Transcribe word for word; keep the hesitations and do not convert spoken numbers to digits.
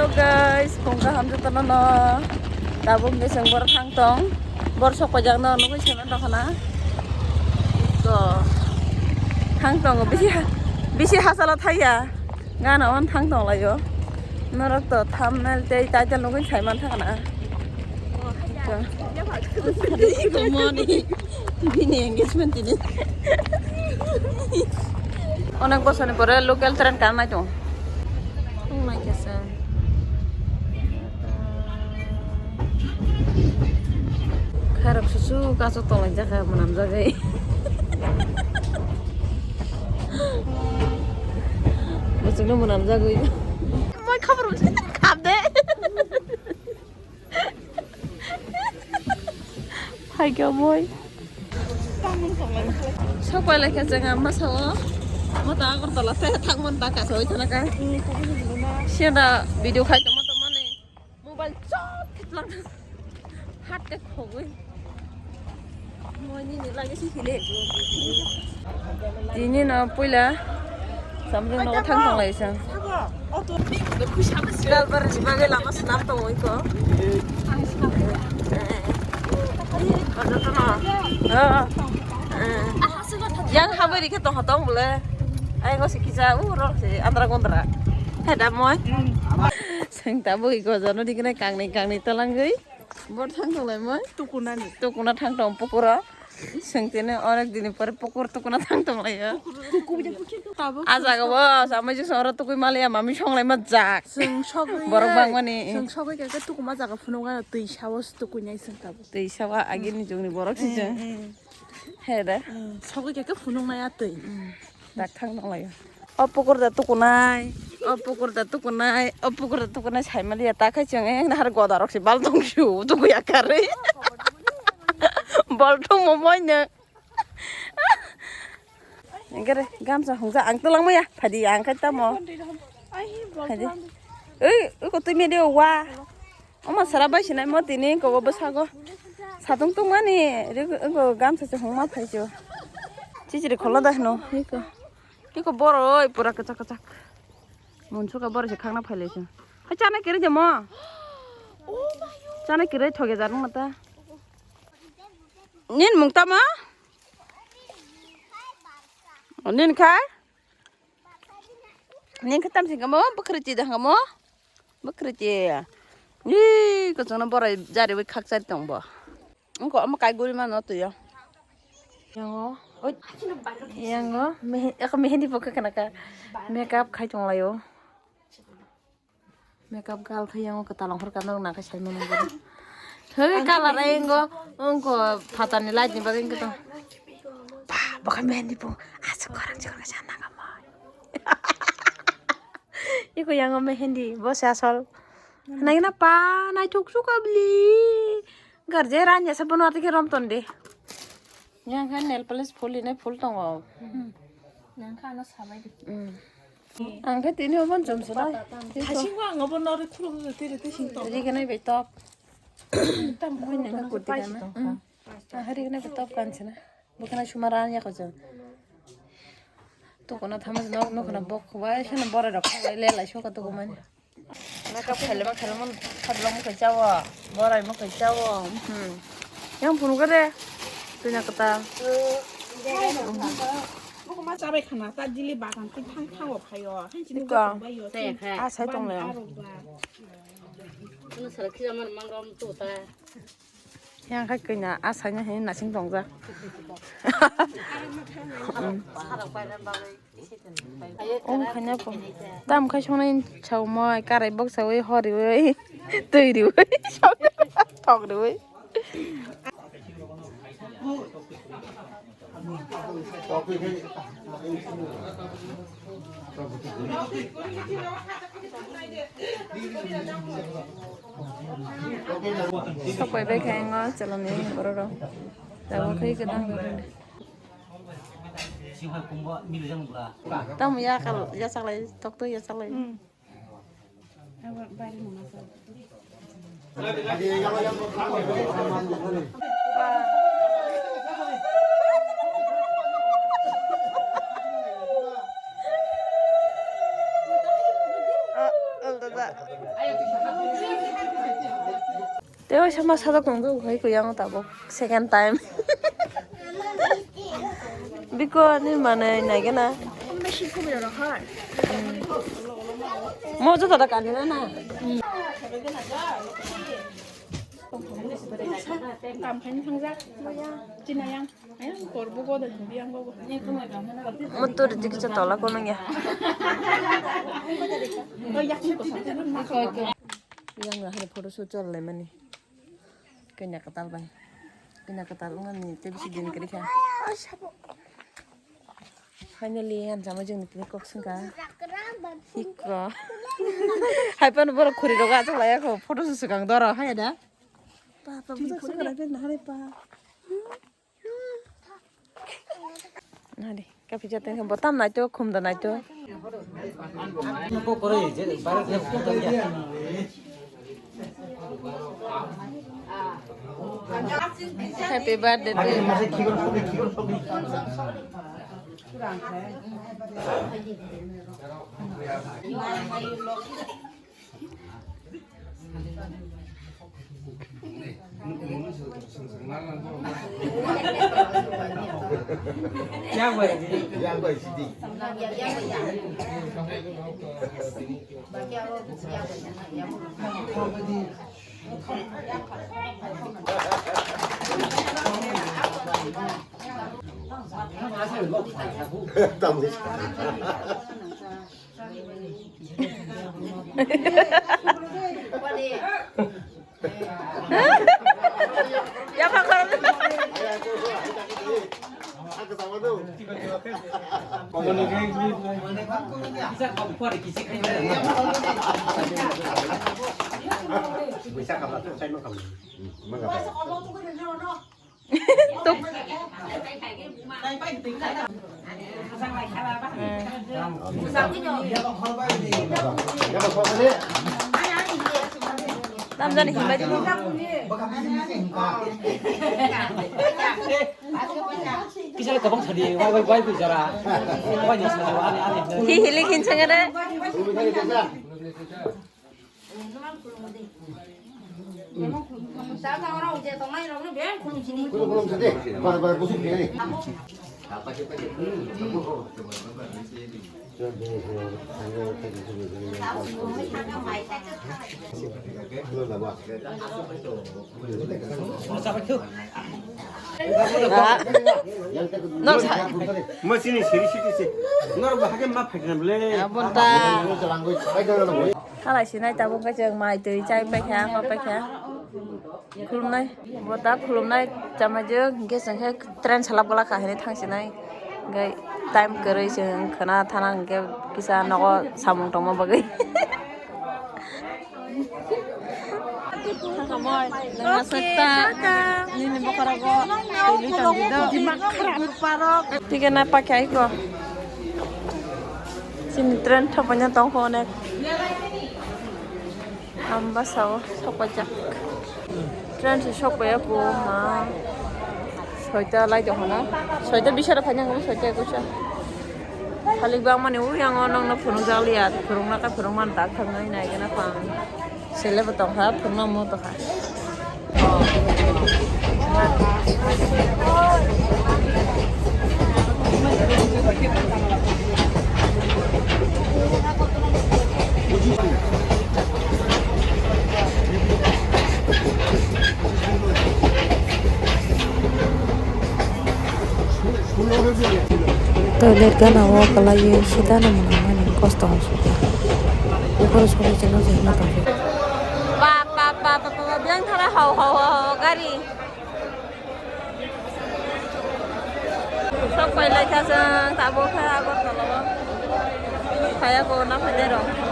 Hello guys, phung kaham jotono no. Tabuk ni chwng bor thang tong. Bor sok pajak no nugwi se man tong khana. To thang tong bisi ha-, bisi hasalo thaya. Gana on thang tong layo. Norok to thumbnail tei title nugwi sai man thang na. To. Iko moni. Bini engagement tini. Onek bosor ni pore local train kan nai tong. Thung nai khe se. Kharok susu kaso tolai jakha mwnam jagai. Bosongno mwnam jagwi. Moi khabar khap de. Hai khe moi. Sok pai lai khe chwng ang masa o. Mo ta Agartala te thang mon ta ka soi thana ka. Siya da video khai tongma tongmani. Mobile chok khitlang. Hat te khogwi. Moi nini lage si hile. Tini no puila samjung no thang thang lai sang. Sabo, auto ni kuda khuisa ma sila. Dalbar ni bagwi lama swnam tongo iko. Yang habari khe tong tong bole. Ai ngo si kisa u ro si andra gondra. Heda moi. Seng tabuk iko jono dikene kangni kangni talangwi. Bor thang tong lai moi. Tukunani. Tukuna thang tong pukuro. Seng tene onek dini pore pukur tukuna thang tong lai yo. Tabuk. A jaga bo samai jisong oro tukui maliya mami song lai ma jak. Seng sogwi. Borok bangmani. Seng sogwi kaka tukuma jaga phunuk gana twi sawo tukui nai seng tabuk. Twi sawa agini jugni borok si jeng. He da. Sogwi kaka phunuk nai a twi. Tak thang tong lai yo. O pukur da tukunai, o pukur da tukunai, o pukur da tukunai sai maliya ta khai chwng e har goda rok se bal tong su tukuya karwi. Bol thung mo moi ne. Engkere gamsa hungsa ang tulang maya phadi ang khai tamo. Phadi. Ei, ei ko twi media wa. Omo sara bai sinai mo tini ko bo bwsago. Satung tungmani ri-, ri-, gamsa se hungma phaicho. Chichiri kholo da hino. Iko. Iko boroi pura kwchak kwchak. Monsuka boroi se khakna phailai se. Hai chana kiri de mo. Chana kiri thoge jar nung mata. Nin mung tamo? Nin khai? Nin khai tam sing kamo? Bwkhri chi da kamo? Bwkhri chi. Ni ko chana boroi jari bai khak chari tong bo. Engko omo kaiguri mano twi o. Yango, oi, yango, mehe-, eko mehendi bo khe kana ka makeup khai tong lai o. Makeup gal khai yango kwtal ongkhor ka norok nang khe sai mano bo. Thwi color ai engko, engko phatani light ni bagwi engko to. Ba, bo khe mehendi bo aswk khorang chikon khe sana ka mo. Eko yango mehendi bo se asol. Nai na pa nai thuk suk abli. Garje ranya sa bono ati ke rom ton de. Yang kha nail polish phul ini phul tongo. Yang kha ano sabai de. Ang kha tini obon jom sa dai. Hasingo ang obo nori khuluk tiri ti sing tong. Ri gana be top. Tam khuluk nang tong kurti pai kana. Sing tong. Ah, ri gana be top kan sina. Bukana sumara anya ko jom. Tukuna thama nok nok na bok khwai sina bora rok khwai le lai soka tukumani. Makeup khailema khailema khatlong mukhai chawo, borai mukhai chawo. Hmm. Yang phunuk de. Tuina kata. Mukhuma chabai khana ta dili bagan ti thang thango phaio. Hanchi ni. Ika. Tong baio. Tei kha. A sai tong le. Kuno sara khija man mangram tu ta. Yang khai kanya a sai na he nasing tong ja. Ong khanya po. Tam khai songnai chau moi karai bok sawi hori wi. Twi ri wi. Thok ri wi. Sok pai bai khai ngo chalani borok rok. Tabuk khai kwdang. Tamo yakal yachaklai tokto yachaklai. Tei waisa ma sajak tongkhe hai kuyang tabuk second time. Biko ani manwi naigena. Mo joto da kanina na. Tam khaini thangjak. Chinayang. Ayang korbo goda hindi ang gogo. Mutur dikisa tola kono ya. Yang ra hai photo shoot chol lai mani. Kanya katal bai. Kanya katal ungani te bisi din kri kha. Finally, ang jama jeng ni kok sengka. Hiko. Hai pano borok khuri rogo achuk lai ako. Photo se swkang doro hai da. Papa, busa swkang hai pa. Nadi, kapi jateng bo tam nai to, khum da nai to. Happy birthday to you. Tuk. Tamjani himbai di. Kisah kabang tadi, wai wai wai bicara. Wai ni sana wani ani. Hi hilik hinsengere. Masini siri siri se. Norok bahai khe ma phaikna ble. Abonta. Halai sinai tabuk khe chwng mai twi chai paikha, ma paikha. Khulumnai, bo ta khulumnai chamai jwk, hwnkhe chwng khe train salak bwlak kha hinwi thang sinai. Hwnkhe time kwrwi chwng khwna thana hwnkhe kisa nogo samung tongma bagwi. Nang aswk ta nini bokhorogo twi tong di do. Thik na pakhe aiko. Chini train thophaina tongkho onek. Ambasao sokpaijak. Train se sokpaiya bo ma. Soita lai tongkha na. Soita bisara phaina ang soita ekusa. Khalik bangmani uyango nongno phunukjakliya. Phunukna khe phunukmani tak thangnai naigena pang. Sele bo tongkha, phunukma mo tongkha. Toilet gana o kwlaiwi sitano mwnamani kosto ongsuka. Buphuru sori chwngno se hino tongkhe. Ba, ba, ba, ba, ba, ba, biyang thara hau, hau, hau, hau, gari. Sok pai lai kha chwng, tabuk khe Agartala o. Phaiya bo na phainai rok.